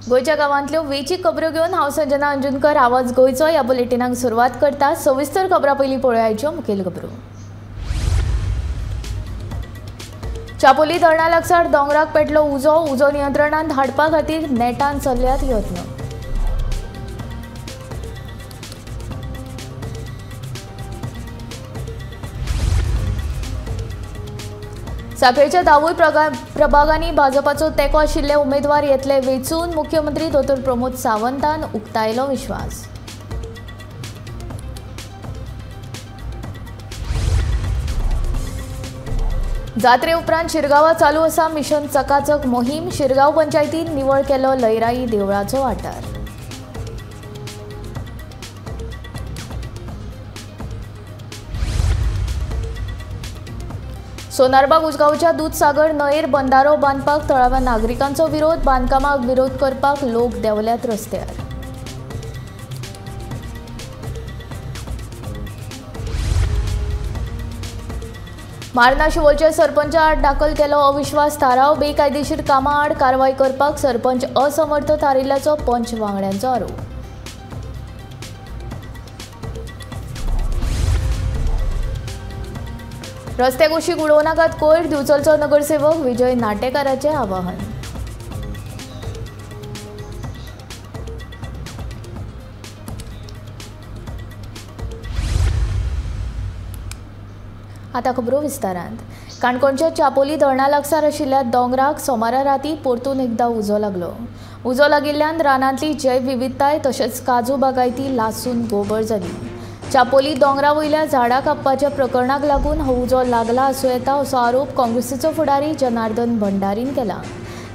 गोंयच्या गांवांतल्यो वेंचीक खबरो घेवन हांव संजना अंजुनकर आवाज गोंयचो ह्या बुलेटिनाक सुरवात करता. सविस्तर खबरां पयलीं पळोवया मुखेल खबरो. चापोली धरणा लागसार दोंगराक पेटलो उजो. उजो नियंत्रणांत हाडपा खातीर नेटान चल्ल्यात यत्न. साखळेच्या दावूय प्रभागांनी भाजपाचो तेंको आशिल्ले उमेदवार येतले वेंचून. मुख्यमंत्री दोतोर प्रमोद सावंतान उक्तायलो विश्वास. जात्रे उपरांत शिरगांवां चालू आसा मिशन चकाचक मोहीम. शिरगांव पंचायतीन निवळ केलो लयराई देवळाचो वाठार. सोनारबाग उजगांवच्या दूदसागर न्हंयेर बंदारो बांदपाक थळाव्या नागरिकांचो विरोध. बांदकामाक विरोध करपाक लोक देंवल्यात रस्त्यार. मार्ना शिवोलच्या सरपंचा आड दाखल केलो अविश्वास थाराव. बेकायदेशीर कामां आड कारवाय करपाक सरपंच असमर्थ थारिल्ल्याचो पंच वांगड्यांचो आरोप. रस्ते कुशीक उडोवं नाकात कोयर. दिवचलचो नगरसेवक विजय नाटेकाराचें आवाहन. आतां खबरो विस्तारांत. काणकोणच्या चापोली धरणा लागसार आशिल्ल्या दोंगराक सोमारा राती परतून एकदां उजो लागलो. उजो लागिल्ल्यान रानांतली जैवविविधताय तशेंच काजू बागायती लासून गोबर जाली. चापोली दोंगरा वयल्या झाडां कापपाच्या प्रकरणाक लागून हो उजो लागला आसूं येता असो आरोप काँग्रेसीचो फुडारी जनार्दन भंडारीन केला.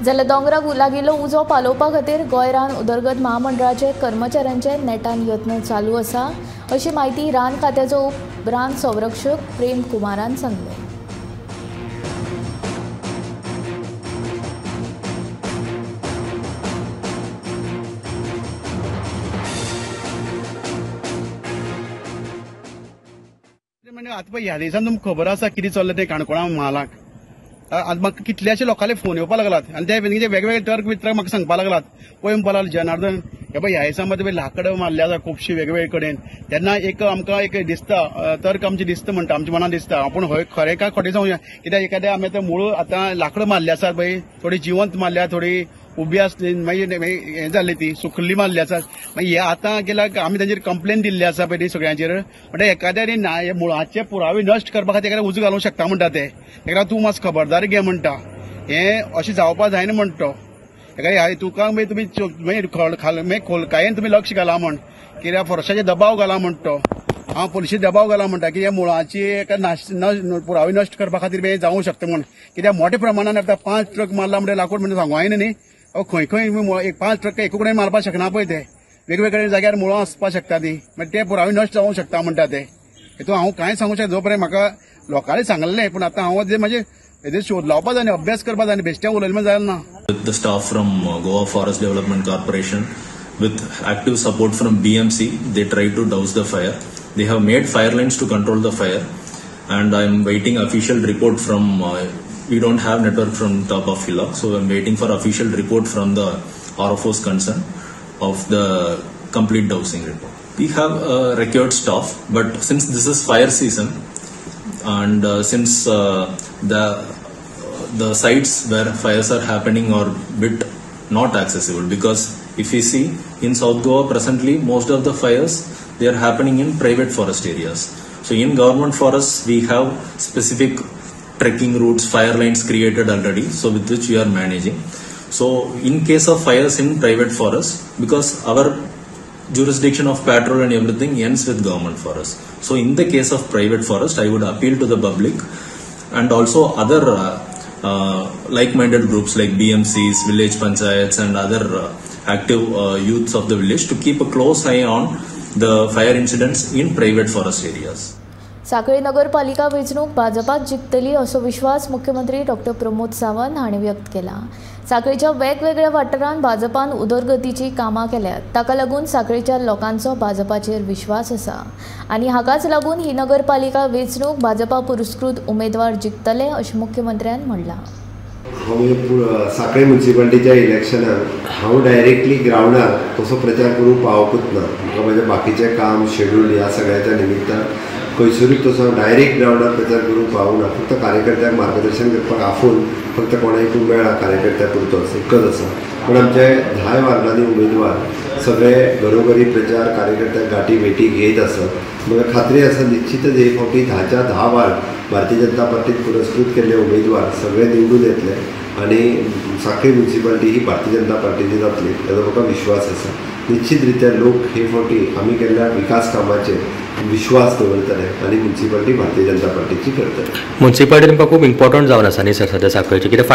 जाल्यार दोंगराक लागिल्लो उजो पालोवपा खातीर गोंय रान उदरगत महामंडळाचे कर्मचाऱ्यांचे नेटान यत्न चालू आसा अशी म्हायती रान खात्याचो उप रान संरक्षक प्रेम कुमारान सांगलें. आतां पळय ह्या दिसान तुमकां खबर आसा कितें चल्लां तें काणकोणा म्हालाक. आतां म्हाका कितल्याशे लोकांले फोन येवपाक लागलात आनी ते वेगवेगळे तर्क वितर्क म्हाका सांगपाक लागलात. पळय म्हणपाक लागलो जनार्दन, हे पळय ह्या दिसा मदीं लाकडां मारल्या आसा खुबशीं वेगवेगळे कडेन. तेन्ना एक आमकां एक दिसता तर्क आमचें दिसता म्हणटा, आमच्या मनान दिसता आपूण हय खरें काय खोटें सांगूया. कित्याक एखाद्या आमी आतां मूळ आतां लाकडां मारली आसात पळय, थोडी जिवंत मारल्या, थोडी उबी आसली, मागीर हें जाल्ली ती सुकल्ली मारली आसा. मागीर हे आतां गेल्यार आमी तांचेर कंप्लेन दिल्ली आसा पळय सगळ्यांचेर. म्हणटा एखाद्या ना मुळाचे पुरावे नश्ट करपा खातीर एखाद्या उजो घालूंक शकता म्हणटा ते. तेका तूं मातसो खबरदारी घे म्हणटा, हें अशें जावपा जायना म्हणटा. एखाद्या तुका मागीर तुमी मागीर खोलकायेन तुमी लक्ष घाला म्हण, कित्याक फॉरेस्टाचेर दबाव घाला म्हणटा, हांव पुलिशेर दबाव घाला म्हणटा की ह्या मुळाची एका पुरावे नश्ट करपा खातीर हें जावंक शकता म्हण. कित्याक मोठ्या प्रमाणान आतां 5 ट्रक मारला म्हणजे लाकूड म्हणजे सांगू जायना न्ही. खंय खंय एक 5 ट्रक एका कडेन मारपाक शकना पळय, ते वेगवेगळ्या जाग्यार मुळां आसपाक शकता ती, मागीर ते पुरावे नश्ट जावंक शकता म्हणटा ते. हेतून हांव कांय सांगूंक शकना जो पर्यंत म्हाका लोकांनी सांगलें, पूण आतां हांव जे म्हाजे हेजेर शोध लावपा जाय, अभ्यास करपा जाय, बेश्टें उलयलें जायना ना. With the staff from Goa Forest Development Corporation, with active support from BMC, they tried to douse the fire. They have made fire lines to control the fire, and I am waiting official report from. We don't have network from top of hillock, so I am waiting for official report from the RFOs concerned of the complete dousing report. We have required staff, but since this is fire season, and since the sites where fires are happening are bit not accessible, because if you see in South Goa presently most of the fires they are happening in private forest areas. So in government forests we have specific trekking routes, fire lines created already, so with which we are managing. So in case of fires in private forests, because our jurisdiction of patrol and everything ends with government forest. So in the case of private forest, I would appeal to the public and also other like-minded groups like BMCs, village panchayats and other active youths of the village to keep a close eye on the fire incidents in private forest areas. Sanquelim नगरपालिका वेंचणूक भाजपात जिखतली असो विश्वास मुख्यमंत्री doctor Pramod Sawant हांणी व्यक्त केला. सांखळेच्या वेगवेगळ्या वाठारांत भाजपान उदरगतीची कामां केल्यात, ताका लागून सांखळेच्या लोकांचो भाजपाचेर विश्वास आसा आनी हाकाच लागून ही नगरपालिका वेंचणूक भाजपा पुरस्कृत उमेदवार जिखतले अशें मुख्यमंत्र्यान म्हणलां. हांव म्हणजे साखळे म्युनिसिपालिटीच्या इलेक्शनाक हांव डायरेक्टली ग्रावंडार तसो प्रचार करूंक पावकूच ना. म्हाका म्हजें बाकीचें काम शेड्यूल ह्या सगळ्याच्या निमित्तान खंयसरूच तसो डायरेक्ट ग्रावंडार प्रचार करूंक पावना. फक्त कार्यकर्त्यांक मार्गदर्शन करपाक आफोवन फक्त कोणाकूय मेळ्ळा कार्यकर्त्या पुरतो इतकोच आसा. पूण आमचे 10 वार्डांनी उमेदवार सगळे घरोघरी प्रचार कार्यकर्त्यांक गांठी भेटी घेत आसत. म्हाका खात्री आसा निश्चितच हे फावटी 10च्या 10 वार्ड भारतीय जनता पार्टीन पुरस्कृत केल्ले उमेदवार सगळे निवडून येतले आनी साखळी म्युनिसिपालिटी ही भारतीय जनता पार्टीची जातली ताजो म्हाका विश्वास आसा. निश्चित रित्या लोक हे फावटी आमी केल्ल्या विकास कामाचेर विश्वास दवरतले आनी म्युनिसिपालिटी भारतीय जनता पार्टीची करतले. म्युनिसिपालिटी तुमकां खूब इम्पॉर्टंट जावन आसा न्ही सर सद्या साखळेची, कित्याक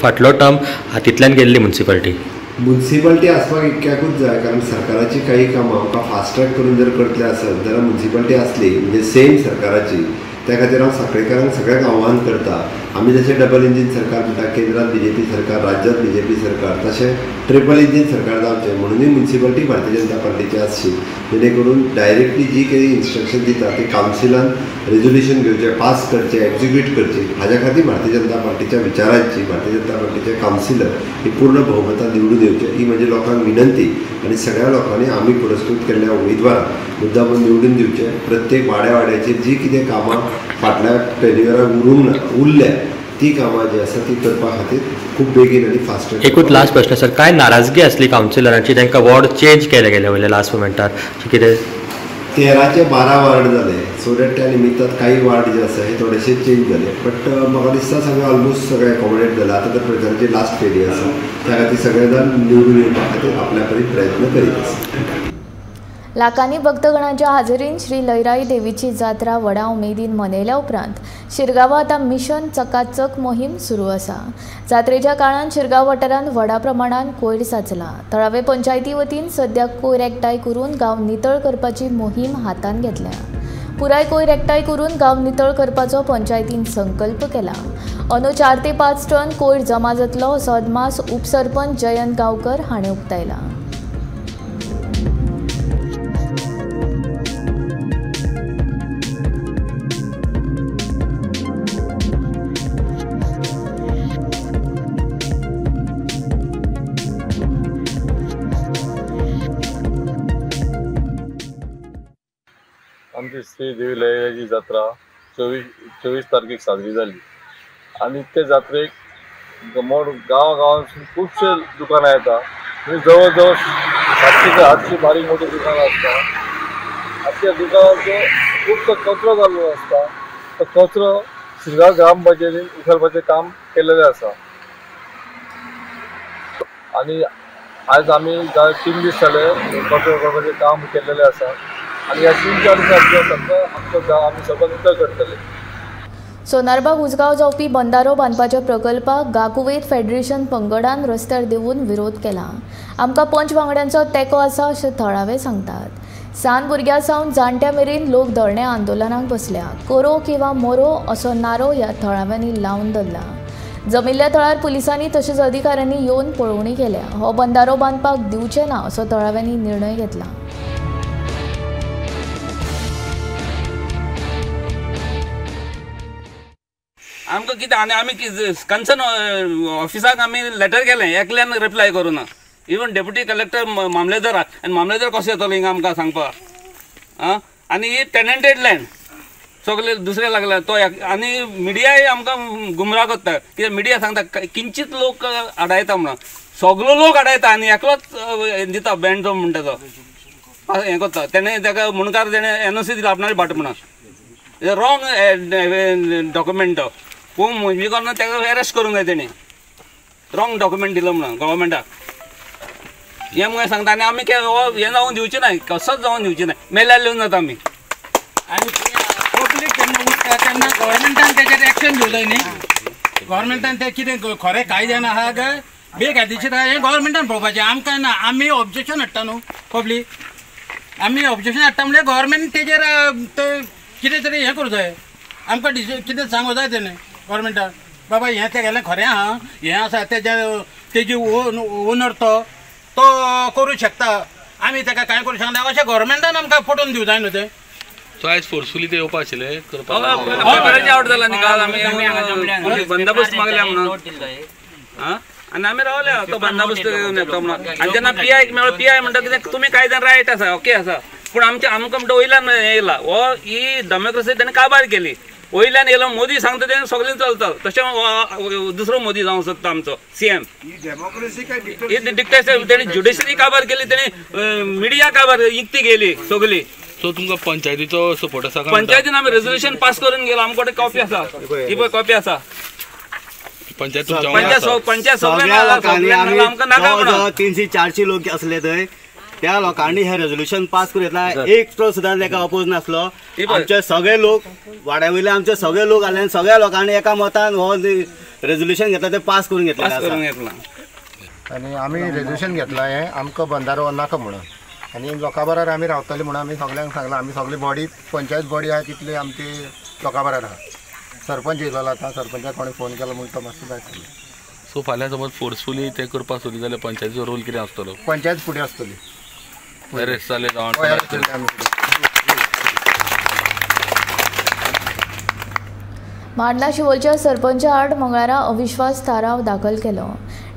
फाटलो टर्म हातींतल्यान गेल्ली म्युनिसिपालिटी. म्युनिसिपालिटी आसपाक इतक्याकूच जाय, कारण सरकाराची काही कामां आमकां फास्ट ट्रॅक करून जर करतले आसत जाल्यार म्युनिसिपालिटी आसली म्हणजे सेम सरकाराची. त्या खातीर हांव साखळेकारांक सगळ्यांक आव्हान करता, आमी जशें डबल इंजीन सरकार म्हणटा, केंद्रात बीजेपी सरकार, राज्यात बीजेपी सरकार, तशें ट्रिपल इंजीन सरकार जावचें म्हणूनय म्युनिसिपालिटी भारतीय जनता पार्टीची आसची, जेणे करून डायरेक्टली जी काही इन्स्ट्रक्शन दिता ती कावन्सिलान रेजोल्युशन घेवचें, पास करचें, एक्झिक्यूट करचें. हाज्या खातीर भारतीय जनता पार्टीच्या विचारांची भारतीय जनता पार्टीचे कावन्सिलर ही पूर्ण बहुमतान निवडून येवचें ही म्हजी लोकांक विनंती. आनी सगळ्या लोकांनी आमी पुरस्कृत केल्ल्या उमेदवारांक मुद्दामून निवडून दिवचें. प्रत्येक वाड्या वाड्याचेर जी कितें कामां फाटल्या टेन्युअराक उरूंक ना उरल्या ती कामां जी आसा ती करपा खातीर खूब बेगीन आनी फास्ट. एकूच लास्ट प्रश्न सर, काय नाराजगी आसली कावन्सिलरांची, तांकां वॉर्ड चेंज केले गेले वयले लास्ट मोमेंटार कितें? 13चे 12 वार्ड जाले, सो that त्या निमित्तान काही वार्ड जे आसा हे थोडेशे चेंज जाले, बट म्हाका दिसता सगळे ऑलमोस्ट सगळे एकोमोडेट जाले. आतां तर प्रचाराची लास्ट फेरी आसा, त्या खातीर सगळे जाण निवडून येवपा खातीर आपल्या परीन प्रयत्न करीत आसा. लाखांनी भक्तगणांच्या हाजेरीन श्री लयराई देवीची जात्रा व्हडा उमेदीन मनयल्या उपरांत शिरगांवां आतां मिशन चकाचक मोहीम सुरू आसा. जात्रेच्या काळांत शिरगांव वाठारांत व्हडा प्रमाणान कोयर साचला. थळावे पंचायती वतीन सद्या कोयर एकठांय करून गांव नितळ करपाची मोहीम हातांत घेतल्या. पुराय कोयर एकठांय करून गांव नितळ करपाचो पंचायतीन संकल्प केला. अंदू 4 ते 5 टन कोयर जमा जातलो असो अदमास उपसरपंच जयंत गांवकर हाणें उक्तायला. आमची श्री देवी लयराईची जात्रा 24 तारखेक साजरी जाली आनी ते जात्रेक मोड गांवागांवांतसून खुबशे दुकानां येता. म्हणजे जवळ जवळ 700 ते 800 बारीक मोठी दुकानां आसता आनी त्या दुकानांचो खुबसो कचरो जाल्लो आसता. तो कचरो शिरगांव ग्रामपंचायतीन उखलपाचें काम केल्लें आसा आनी आयज आमी 3 दीस जाले कचरो उखलपाचें काम केल्लें आसा आनी ह्या 3-4 दिसांत सगळो आमचो गांव आमी सगळो नितळ करतले. सोनारबाग उजगांव जावपी बंदारो बांदपाच्या प्रकल्पाक गाकुवेत फेडरेशन पंगडान रस्त्यार देंवून विरोध केला. आमकां पंच वांगड्यांचो तेंको आसा अशें थळावे सांगतात. सान भुरग्यां सावन जाणट्या मेरेन लोक धरणे आंदोलनाक बसल्या. करो किंवा मोरो असो नारो ह्या थळाव्यांनी लावन धरला. जमिल्ल्या थळार पुलिसांनी तशेंच अधिकाऱ्यांनी येवन पळोवणी केल्या. हो बंदारो बांदपाक दिवचे ना असो थळाव्यांनी निर्णय घेतला. आमकां कितें आनी आमी कन्सर्न ऑफिसाक आमी लेटर केलें, एकल्यान रिप्लाय करूं ना. इवन डेप्युटी कलेक्टर मामलेदार आनी मामलेदार कसो येतलो हिंगा आमकां सांगपाक? आं, आनी ही टेनंटेड लँड सगळे दुसरे लागला तो आनी मिडियाय आमकां गुमराह करता. कित्याक मिडिया सांगता किंचीत लोक आडायता म्हणून, सगलो लोक आडायता आनी एकलोच दिता बँड म्हणटा तो हें करता. तेणें ताका मुणकार तेणें एनओसी दिला आपणाली भाट म्हणून, रॉंग डॉक्युमेंट तो कोण मोजणी करून ताका अरेस्ट करूंक जाय तेणी, रॉंग डॉक्युमेंट दिलो म्हणून गव्हर्मेंटाक. हें मुगे सांगता आनी आमी हें जावन दिवचें ना, कसोच जावन दिवचें ना, मेल्यार लिवन जाता आमी. आनी पब्लीक जेन्ना उठता तेन्ना गव्हर्मेंटान तेजेर एक्शन घेवंक जाय न्ही. गव्हर्मेंटान तें कितें खरें कायद्यान आहा काय बेकायदेशीर आहा हें गव्हर्मेंटान पळोवपाचें, आमकां ना. आमी ऑब्जेक्शन हाडटा न्हू पब्लीक, आमी ऑब्जेक्शन हाडटा म्हणल्यार गव्हर्मेंट तेजेर तें कितें तरी हें करूं जाय, आमकां कितें सांगूं जाय तेणें गव्हर्मेंटान, बाबा हें तेगेलें खरें आहा, हें आसा तेज्या तेजी ओनर तो तो करूं शकता, आमी ताका कांय करूं शकना अशें गव्हर्मेंटान आमकां पटोवन दिवं जाय न्हू तें. सो आयज फोर्सफुली ते येवपा आशिल्ले पेपराचे आवट जाला न्ही काल आमी बंदोबस्त मागल्या म्हणून. आं आनी आमी रावल्या तो बंदोबस्त घेवन येता म्हणून. आनी जेन्ना पी आयक मेळ्ळो, पी I म्हणटा कितें तुमी कायद्यान रायट आसा, ओके आसा, पूण आमचे आमकां म्हणटा वयल्यान येयला हो ही डेमोक्रेसी तेणें काबार केली. वयल्यान येयलो मोदी सांगता तें सगळें चलता, तशें दुसरो मोदी जावंक सोदता आमचो सी एम. ही डिक्टेटर तेणें ज्युडिशरी काबार केली, तेणें मिडिया काबार इकती गेली सगळी. सो तुमकां पंचायतीचो सपोर्ट आसा? पंचायतीन आमी रेजोल्युशन पास करून गेलो, आमकां कडेन कॉपी आसा, ही पळय कॉपी आसा. पंचायत पंचायत सगळ्यांनी आमकां नाका म्हणून 300-400 लोक आसले थंय, त्या लोकांनी हे रेजोल्युशन पास करून घेतला. एक तो सुद्दां ताका अपोज नासलो. आमचे सगळे लोक वाड्या वयले आमचे सगळे लोक आले आनी सगळ्या लोकांनी एका मतान हो रेजोल्युशन घेतला, ते पास करून घेतला. आनी आमी रेजोल्युशन घेतला हें आमकां बंधारो नाका म्हणून, आनी लोकां बराबर आमी रावतले म्हणून आमी सगळ्यांक सांगलां. आमी सगळी बॉडी पंचायत बॉडी आहा तितली आमची लोकां बराबर आहा. सरपंच येयलो आतां, सरपंचाक कोणें फोन केलो म्हूण तो मातसो जाय आसलो. सो फाल्यां समज फोर्सफुली ते करपाक सोदली जाल्यार पंचायतीचो रोल कितें आसतलो? पंचायत फुडें आसतली. अरेस्ट जाले. मांडला शिवोलच्या सरपंचा आड मंगळारा अविश्वास थाराव दाखल केलो.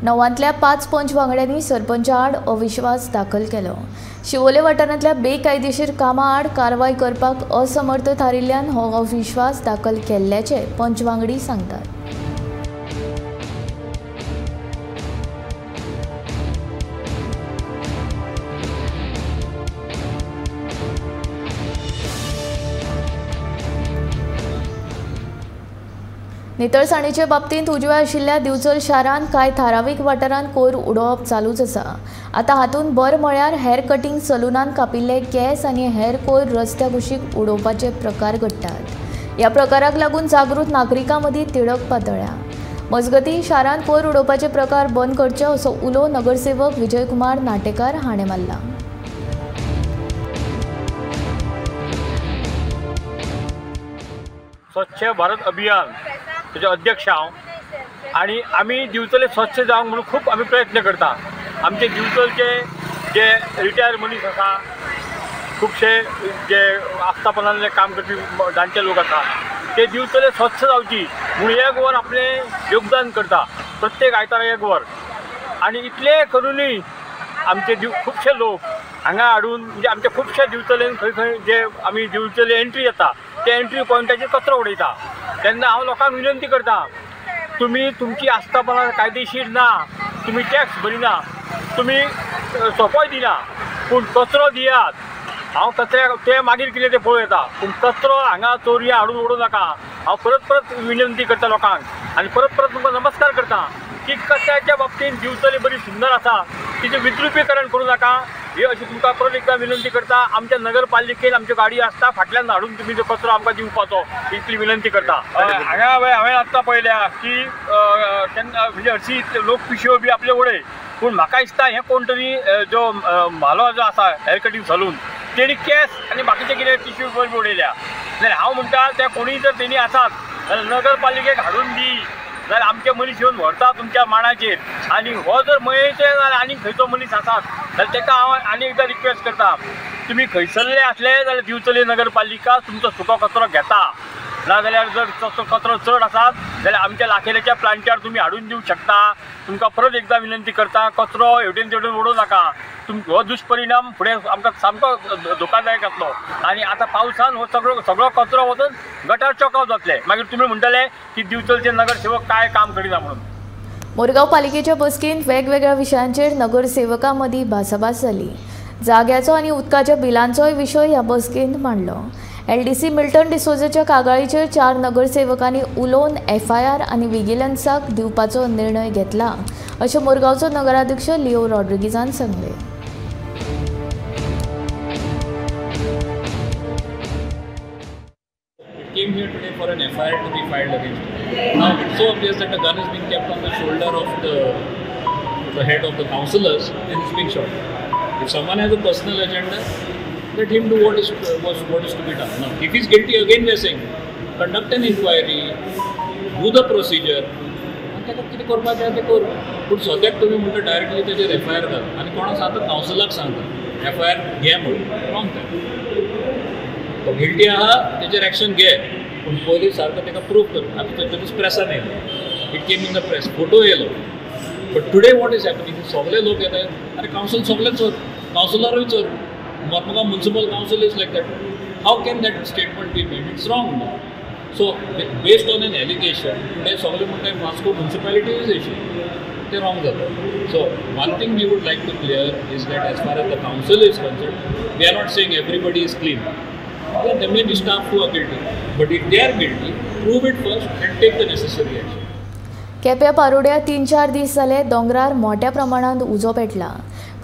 9ांतल्या 5 पंच वांगड्यांनी सरपंचा आड अविश्वास दाखल केलो. शिवोले वाठारांतल्या बेकायदेशीर कामां आड कारवाय करपाक असमर्थ थारिल्ल्यान हो अविश्वास दाखल केल्ल्याचें पंच वांगडी सांगतात. नितळसाणीचे बाबतींत उजव्या आशिल्ल्या दिवचल शारांत कांय थारावीक वाठारांत कोयर उडोवप चालूच आसा. आतां हातूंत भर म्हळ्यार हेअर कटिंग सलूनान कापिल्ले केंस आनी हेर कोयर रस्त्या कुशीक उडोवपाचे प्रकार घडटात. ह्या प्रकाराक लागून जागृत नागरिकां मदीं तिडक पातळ्ळ्या. मजगतीं शारांत कोयर उडोवपाचे प्रकार बंद करचे असो उलो नगरसेवक विजयकुमार नाटेकार हाणें मारला. स्वच्छ भारत अभियान तेजे अध्यक्ष हांव आनी आमी दिवचले स्वच्छ जावंक म्हणून खूब आमी प्रयत्न करता. आमचे दिवचलचे जे रिटायर मनीस आसा, खुबशे जे आस्थापनांतले काम करपी जाणटे लोक आसा, ते दिवचले स्वच्छ जावची म्हणून एक वर आपलें योगदान करता, प्रत्येक आयतारा एक वर. आनी इतलें करुनूय आमचे खुबशे लोक हांगा हाडून म्हणजे आमचे खुबशे दिवचलेन खंय खंय जे आमी दिवचले एंट्री येता त्या एंट्री पॉयंटाचेर कचरो उडयता. तेन्ना हांव लोकांक विनंती करता, तुमी तुमची आस्थापनां कायदेशीर ना, तुमी टॅक्स भरिना, तुमी सोंपोय दिना, पूण कचरो दियात. हांव कचऱ्याक ते मागीर कितें तें पळोवं येता, पूण कचरो हांगा चोरया हाडून उडोवं नाका. हांव परत परत विनंती करता लोकांक आनी परत परत तुमकां नमस्कार करता की कचऱ्याच्या बाबतींत दिवचले बरी सुंदर आसा, तिचें विद्रुपीकरण करूं नाका. ही अशी तुमकां परत एकदां विनंती करता. आमच्या नगरपालिकेन आमच्यो गाडयो आसता, फाटल्यान हाडून तुमी जो कचरो आमकां दिवपाचो इतली विनंती करता. हांगा हांवें आत्तां पळयल्या की केन्ना म्हणजे हरशीं लोक पिशव्यो बी आपल्यो उडय, पूण म्हाका दिसता हें कोण तरी जो म्हालो जो आसा हेअर कटींग सलून तेणी केस आनी बाकीचे कितें टिश्यू पेपर उडयल्या. जाल्यार हांव म्हणटा त्या कोणूय जर तेणी आसात जाल्यार नगरपालिकेक हाडून दी, जाल्यार आमचे मनीस येवन व्हरता तुमच्या माणाचेर. आनी हो जर मयेचे जाल्यार आनी खंयचो मनीस आसात जाल्यार ताका हांव आनी एकदां रिक्वेस्ट करता, तुमी खंयसरले आसले जाल्यार दिवचले नगरपालिका तुमचो सुको कचरो घेता, नाजाल्यार जर तसो कचरो चड आसात जाल्यार आमच्या लाखेल्याच्या प्लांटार तुमी हाडून दिवंक शकता. तुमकां परत एकदां विनंती करता, कचरो हेवटेन तेवटेन उडोवं नाका. हो दुश्परिणाम फुडें आमकां सामको धोकादायक आसलो. आनी आतां पावसान हो सगळो सगळो कचरो वचून गटार चॉकआवट जातले, मागीर तुमी म्हणटले की दिवचलचे नगरसेवक काय काम करिना म्हणून. मोरगांव पालिकेच्या बसकेंत वेगवेगळ्या विशयांचेर नगरसेवकां मदीं भासाभास जाली. जाग्याचो आनी उदकाच्या बिलांचोय विशय ह्या बसकेंत मांडलो. एलडीसी मिल्टन डिसोजाच्या कागाळीचेर 4 नगरसेवकांनी उलोवन एफआयआर आनी विजिलन्साक दिवपाचो निर्णय घेतला अशें मोरगांवचो नगराध्यक्ष लिओ रॉड्रिगीजान सांगलें. Came here today for an FIR to be filed against him. Now it's so obvious that a gun is being kept on the shoulder of the head of the councillors and it's being shot. If someone has a personal agenda, let him do what is to be done. Now, if he's guilty, again we are saying, conduct an inquiry, do the procedure. आनी ताका कितें करपाचें तें कर. पूण सद्याक तुमी म्हणटा डायरेक्टली ताचेर एफआयआर घाल आनी कोणाक सांगता कावन्सिलाक सांगता एफआयआर घे म्हणून, रॉंग तें. तो गिल्टी आहा तेचेर एक्शन घे, पूण पयलीं सारको ताका प्रूव कर. आतां तो प्रेसान येयलो, it came in the press, photo येयलो. But today what is happening, सगळे लोक येतात, अरे कावन्सिल सगळे चोर, कावन्सिलरूय चोर, Mormugao municipal council is like that. How can that statement be made? It's wrong. So based on an allegation today सगळे म्हणटाय वास्को म्युनिसिपालिटी is issue, ते wrong जाता. So one thing we would like to clear is that as far as the council is concern, we are not saying everybody is clean. There may be staff who are guilty, but if they are guilty, prove it first and take the necessary action. केप्या पारोड्या 3-4 दीस जाले दोंगरार मोठ्या प्रमाणांत उजो पेटला.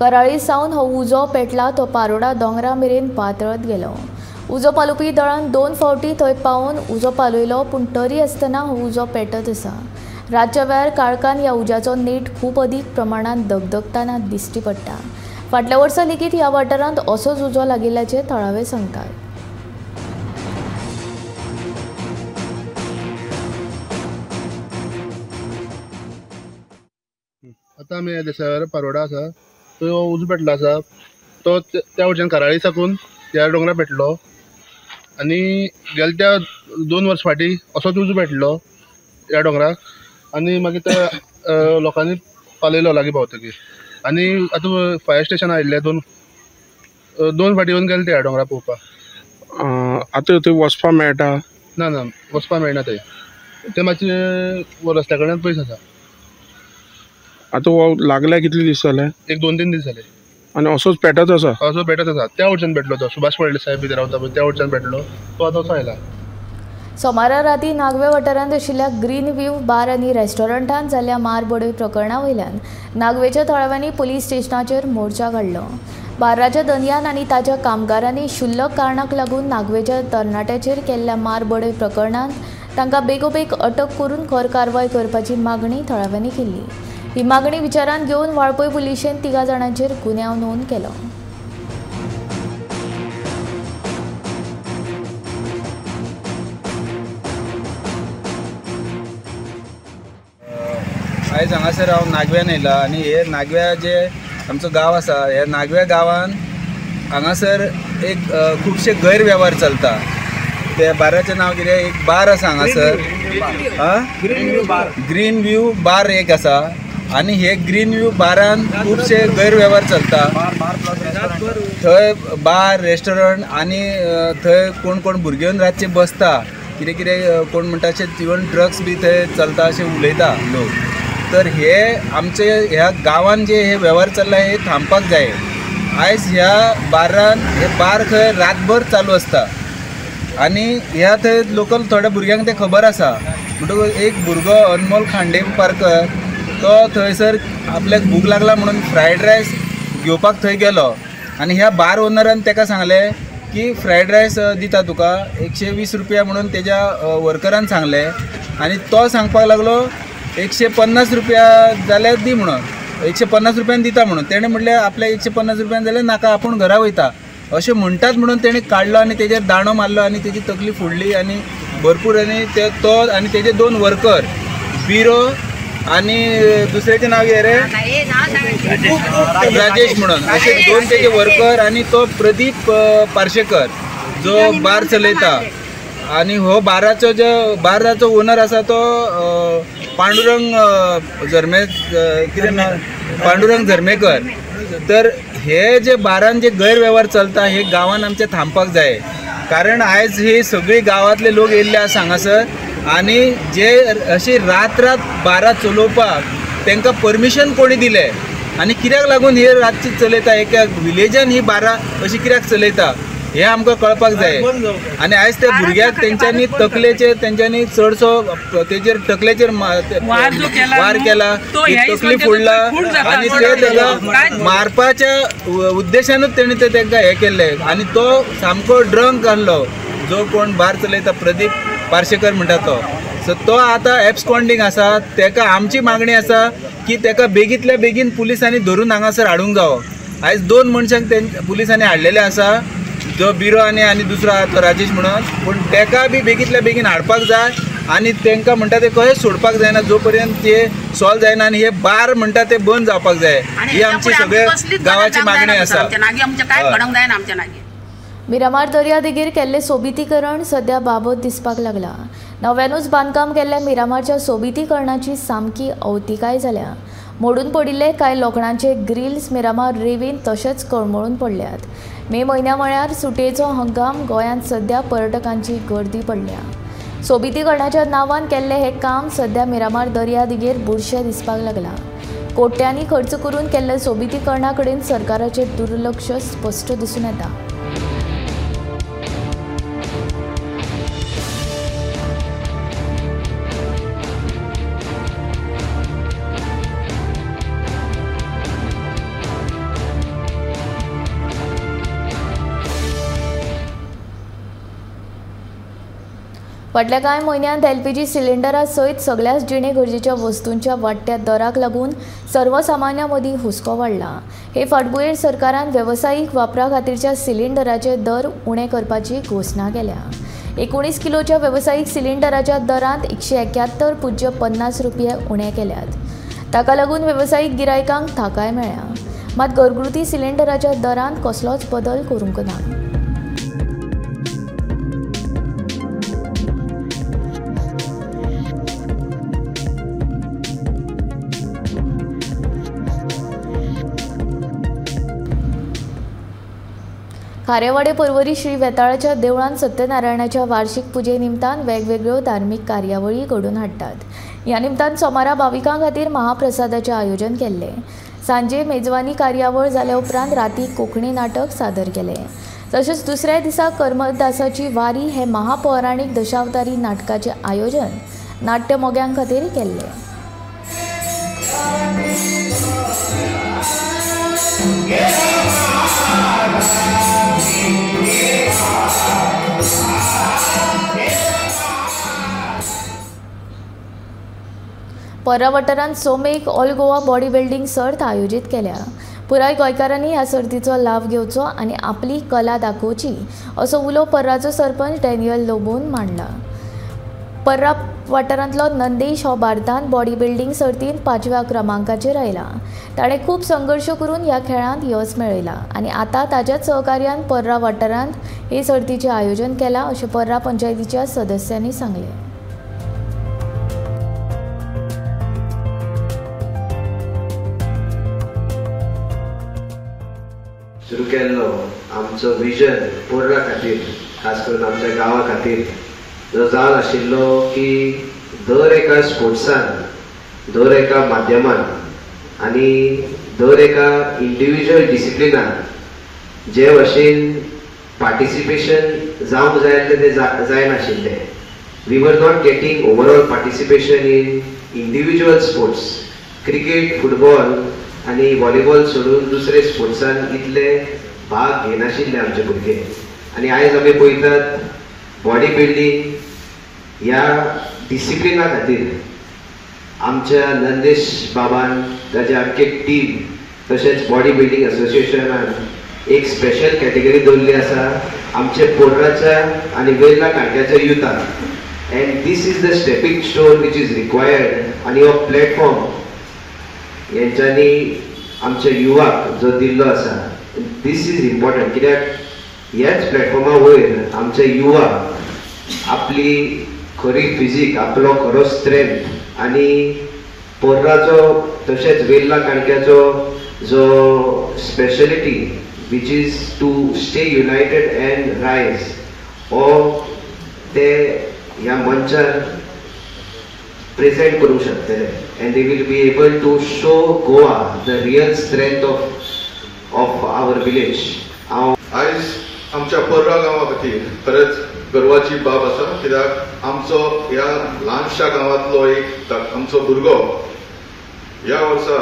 कराळी सावन हो उजो पेटला तो पारोडा दोंगरा मेरेन पातळत गेलो. उजो पालोवपी दळान 2 फावटी थंय पावून उजो पालयलो, पूण तरी आसतना हो उजो पेटत आसा. रातच्या वेळार काळखान ह्या उज्याचो नेट खूब अदीक प्रमाणांत दगदगतना दिश्टी पडटा. फाटल्या वर्सा लेगीत ह्या वाठारांत असोच उजो लागिल्ल्याचें थळावे सांगतात. आतां आमी देसावर पारोडा आसा तो उजो पेटलो आसा, तो त्या वटच्यान कराळी साकून ह्या दोंगरा पेटलो आनी गेले त्या 2 वर्स फाटीं असोच उजो पेटलो ह्या दोंगराक आनी मागीर त्या लोकांनी पालयलो लागीं पावतकीर. आनी आतां फायर स्टेशन आयिल्लें दोन फाटीं येवन गेले ते ह्या दोंगरा पळोवपाक. आतां थंय वचपाक मेळटा? ना ना, वचपाक मेळना थंय, तें मातशें रस्त्या कडल्यान पयस आसा. आतां हो लागल्या कितले दीस जाले? एक 2-3 दीस जाले. आनी असोच पेटत आसा? असो पेटत आसा. त्या वटच्यान पेटलो तो, सुभाष फळदेसाय साहेब भितर रावता पळय त्या वटच्यान पेटलो तो, आतां असो आयला. सोमारा राती नागवे वाठारांत आशिल्ल्या ग्रीन व्यू बार आनी रेस्टॉरंटांत जाल्ल्या मारबडय प्रकरणा वयल्यान नागवेच्या थळाव्यांनी पुलीस स्टेशनाचेर मोर्चा काडलो. बार्राच्या दनयान आनी ताच्या कामगारांनी शुल्लक कारणाक लागून नागवेच्या तरणाट्याचेर केल्ल्या मारबडय प्रकरणांत तांकां बेगोबेग अटक करून खर कारवाय करपाची मागणी थळाव्यांनी केल्ली. ही मागणी विचारांत घेवन वाळपय पुलिशेन 3 जाणांचेर गुन्यांव नोंद केलो. आयज हांगासर हांव नागव्यान येयला आनी हे नागव्या जे आमचो गांव आसा, ह्या नागव्या गांवान हांगासर एक खुबशे गैरवेव्हार चलता. त्या बाराचें नांव कितें, एक बार आसा हांगासर, ग्रीन व्यू बार एक आसा आनी हे ग्रीन व्यू बारान खुबशे गैरवेव्हार चलता. थंय बार रेस्टॉरंट आनी थंय कोण कोण भुरगे येवन रातचे बसता, कितें कितें कोण म्हणटा अशें इवन ड्रग्स बी थंय चलता अशें उलयता लोक. तर हे आमचे ह्या गांवान जे हे वेव्हार चल्ला हे थांबपाक जाय. आयज ह्या बारान हे बार खंय रातभर चालू आसता आनी ह्या थंय लोकल थोड्या भुरग्यांक तें खबर आसा. म्हणटकूच एक भुरगो अनमोल खांडेपारकर तो थंयसर आपल्याक भूक लागला म्हणून फ्रायड रायस घेवपाक थंय गेलो आनी ह्या बार ओनरान ताका सांगलें की फ्रायड रायस दिता तुका 120 रुपया म्हणून तेज्या वर्करान सांगलें आनी तो सांगपाक लागलो 150 रुपया जाल्यार दी म्हणून, 150 रुपयान दिता म्हणून. तेणें म्हणलें आपल्याक 150 रुपयान जाल्यार नाका, आपूण घरा वयता अशें म्हणटात म्हणून तेणें काडलो आनी तेजेर दांडो मारलो आनी तेजी तकली फोडली आनी भरपूर. आनी ते तो आनी तेजे 2 वर्कर बिरो आनी दुसऱ्याचें नांव कितें रे, राजेश म्हणून, अशे 2 तेजे वर्कर आनी तो प्रदीप पार्शेकर जो बार चलयता. आनी हो बाराचो जो बाराचो ओनर आसा तो पांडुरंग झर्मे, कितें नांव, पांडुरंग झर्मेकर. तर हे जे बारान जे गैरवेव्हार चलता हे गांवान आमचे थांबपाक जाय. कारण आयज ही सगळी गांवांतले लोक येयल्ले आसा हांगासर आनी जे अशी रात रात बारां चलोवपाक तांकां परमिशन कोणी दिलें आनी कित्याक लागून हे रातची चलयता, एका विलेजान ही बारां अशी कित्याक चलयता हें आमकां कळपाक जाय. आनी आयज त्या भुरग्याक तेंच्यांनी तकलेचेर तेंच्यांनी चडसो तेजेर तकलेचेर वार केला, तकली फोडला आनी ते ताका मारपाच्या उद्देशानूच तेणी ते तांकां हें केल्लें. आनी तो सामको ड्रंक आहलो जो कोण बार चलयता प्रदीप पार्शेकर म्हणटा तो. सो तो आतां एब्सकॉन्डींग आसा. ताका आमची मागणी आसा की ताका बेगींतल्या बेगीन पुलिसांनी धरून हांगासर हाडूंक जावो. आयज 2 मनशांक पुलिसांनी हाडलेले आसा, जो बिरो आनी आनी दुसरो आहा तो राजेश म्हणून, पूण ताका बी बेगींतल्या बेगीन हाडपाक जाय आनी तांकां म्हणटा ते कशें सोडपाक जायना जो पर्यंत ते सॉल्व जायना आनी हे बार म्हणटा ते बंद जावपाक जाय. ही आमची सगळे गांवाची मागणी आसा. मिरामार दर्यादेगेर केल्लें सोबितीकरण सध्या बाबत दिसपाक लागला. नव्यानूच बांदकाम केल्ल्या मिरामारच्या सोबितीकरणाची सामकी अवतिकाय जाल्या. मोडून पडिल्ले कांय लोखणांचे ग्रिल्स मिरामार रेंवेंत तशेंच कळमळून पडल्यात. मे म्हयन्या म्हळ्यार सुटयेचो हंगाम गोंयांत सध्या पर्यटकांची गर्दी पडल्या. सोबितीकरणाच्या नांवान केल्लें हें काम सध्या मिरामार दर्यादिगेर बुरशें दिसपाक लागलां. कोट्यांनी खर्च करून केल्ले सोबितीकरणा कडेन सरकाराचें दुर्लक्ष स्पश्ट दिसून येता. फाटल्या कांय म्हयन्यांत एलपीजी सिलिंडरा सयत सगळ्याच जिणे गरजेच्या वस्तूंच्या वाडट्या दराक लागून सर्वसामान्यां मदीं हुस्को वाडला. हे फाटभुंयेर सरकारान वेवसायीक वापरा खातीरच्या सिलिंडराचे दर उणे करपाची घोशणा केल्या. 19 किलोच्या वेवसायीक सिलिंडराच्या दरांत 171.50 रुपये उणे केल्यात. ताका लागून वेवसायीक गिरायकांक थाकाय मेळ्ळ्या. मात घरगुती सिलिंडराच्या दरांत कसलोच बदल करूंक ना. खारेवाडे पर्वरी श्री वेताळाच्या देवळांत सत्यनारायणाच्या वार्षिक पुजे निमतान वेगवेगळ्यो धार्मीक कार्यावळी घडोवन हाडटात. ह्या निमतान सोमारा भाविकां खातीर महाप्रसादाचें आयोजन केल्लें. सांजे मेजवानी कार्यावळ जाल्या उपरांत राती कोंकणी नाटक सादर केलें. तशेंच दुसऱ्या दिसा करमदासाची वारी हें महापौराणीक दशावतारी नाटकाचें आयोजन नाट्यमोग्यां खातीर केल्लें. पर्रा वाठारांत सोमेक ऑल गोवा बॉडी बिल्डींग सर्त आयोजीत केल्या. पुराय गोंयकारांनी ह्या सर्तीचो लाव घेवचो आनी आपली कला दाखोवची असो उलो पर्राचो सरपंच डॅनियल लोबोन मांडला. पर्रा वाठारांतलो नंदेश हो भारतांत बॉडी बिल्डींग सर्तींत 5व्या क्रमांकाचेर आयला. ताणें खूब संघर्श करून ह्या खेळांत यश मेळयलां आनी आतां ताज्याच सहकार्यान पर्रा वाठारांत हे सर्तीचें आयोजन केलां अशें पर्रा पंचायतीच्या सदस्यांनी सांगलें. सुरू केल्लो आमचो विजन पोर्रा खातीर, खास करून आमच्या गांवा खातीर जो जावन आशिल्लो की दर एका स्पोर्ट्सान, दर एका माध्यमान आनी दर एका इंडिविज्युअल डिसिप्लिनान जे भशेन पार्टिसिपेशन जावंक जाय आसलें तें जायनाशिल्लें. We were not getting overall participation in individual sports. Cricket, football आनी व्हॉलीबॉल सोडून दुसरे स्पोर्ट्सान इतले भाग घेनाशिल्ले आमचे भुरगे. आनी आयज आमी पळयतात बॉडी बिल्डींग ह्या डिसिप्लिना खातीर आमच्या नंदेश बाबान, ताची आमची टीम, तशेंच बॉडी बिल्डींग असोसिएशनान एक स्पेशल कॅटेगरी दवरली आसा आमच्या पोर्राच्या आनी Verla काणक्याच्या युथाक. And this is the stepping stone which is required. आनी हो प्लॅटफॉर्म हेंच्यांनी आमच्या युवाक जो दिल्लो आसा, this is important. कित्याक ह्याच प्लॅटफॉर्मा वयर आमचे युवा आपली खरी फिजीक, आपलो खरो स्ट्रेंथ आनी पोर्राचो तशेंच वेर्ला काणक्याचो जो speciality which is to stay united and rise हो ते ह्या मंचार प्रेजेंट करूंक शकतले. And they will be able to show Goa the real strength of our village. हांव आयज आमच्या पर्रा गांवा खातीर खरेंच गर्वाची बाब आसा, कित्याक आमचो ह्या ल्हानशा गांवांतलो एक आमचो भुरगो ह्या वर्सा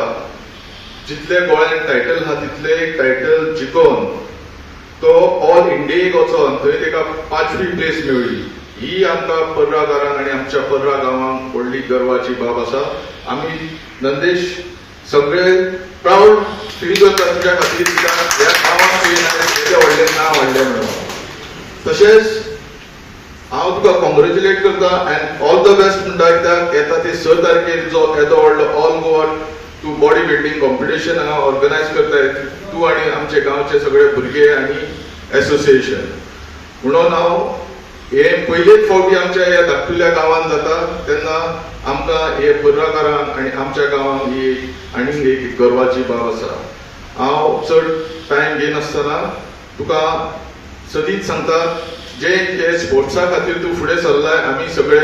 जितले गोंयांत टायटल आहा तितले टायटल जिखोवन तो ऑल इंडियेक वचोन थंय ताका 5वी प्लेस मेळ्ळी. ही आमकां पर्राकारांक आनी आमच्या पर्रा गांवांक व्हडली गर्वाची बाब आसा. आमी नंदेश सगळे प्रावड फील करता तुज्या खातीर, कित्याक ह्या गांवांक येदें व्हडलें नांव हाडलें म्हणून. तशेंच हांव तुका कॉंग्रेच्युलेट करता एंड ऑल the best म्हणटा, कित्याक येता ते 6 तारखेर जो येदो व्हडलो ऑल गोवा तूं बॉडी बिल्डींग कॉम्पिटिशन हांगा ऑर्गनायज करताय तूं आनी आमचे गांवचे सगळे भुरगे आनी एसोसिएशन. म्हणून हांव हे पयलेच फावटी आमच्या ह्या धाकटुल्या गांवांत जाता तेन्ना आमकां हे पर्राकारांक आनी आमच्या गांवांक ही आनीक एक गर्वाची बाब आसा. हांव चड टायम घेनासतना तुका सदींच सांगता जे हे स्पोर्ट्सा खातीर तूं फुडें सरलाय, आमी सगळे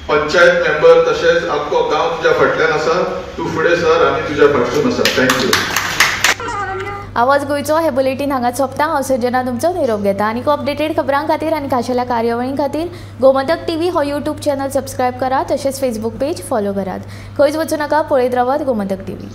पंचायत मेंबर तशेंच आख्खो गांव तुज्या फाटल्यान आसा, तूं फुडें सर, आमी तुज्या फाटसून आसा. Thank you. आवाज गोंयचो हे बुलेटीन हांगा सोंपता. हांव सृजना तुमचो निरोप घेता. आनी अपडेटेड खबरां खातीर आनी खाशेल्या कार्यावळीं खातीर गोमंतक टीव्ही हो यूट्यूब चॅनल सबस्क्रायब करात, तशेंच फेसबूक पेज फॉलो करात. खंयच वचूं नाका, पळयत रावात गोमंतक टीव्ही.